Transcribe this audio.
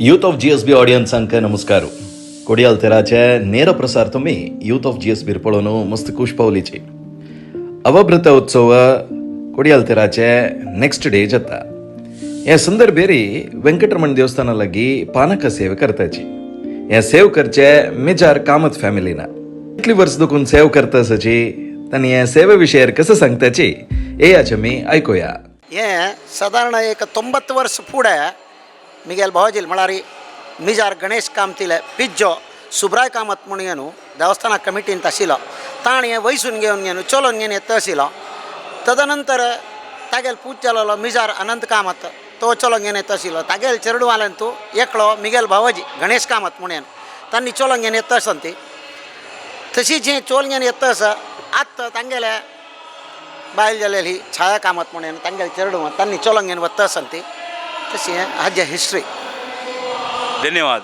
Youth of GSB ऑडियन्सांक नमस्कार. कोडियाल तेराचे नेर प्रसार तुम्ही यूथ ऑफ जीएसबी पळोवन मस्त खुश पावलीची. अवभृत उत्सव कोडियाल तेराचे नेक्स्ट डे जाता. हे संदर्भेरी वेंकटरमण देवस्थाना लागी पानक सेव करताची. हे सेव करचे मेजार कामत फॅमिलीना. कितली वर्स दुखून सेव करता आसाची, तांणी हे सेवे विशयार कसं सांगताची, येयाचे मी आयकुया. हे सादारण एक 90 वर्स फुडें मिगेल भावजील म्हळ्यार मिजार गणेश कामतीले पिज्जो सुब्राय कामत म्हूण घेवन देवस्थाना कमिटींत आशिल्लो. ताणें हें वयसून घेवन घेवन चलोवन घेवन येता आशिल्लो. तदनंतर तागेल पूत जालोलो मिजार अनंत कामत, तो चलोवन घेवन येता आशिल्लो. तागेल चेरडुवाल्यान तूं एकलो मिगेल भावजी गणेश कामत म्हणून तांणी चलोवन घेवन येता आसता ती. तशीच हें चोल घेवन येता आसा. आतां तांगेले बायल जालेली छाया कामत म्हणून, तांगेले चेरडुवां तांणी चलोवन घेवन वता आसता ती. तशी हें हाजें हिस्ट्री. धन्यवाद.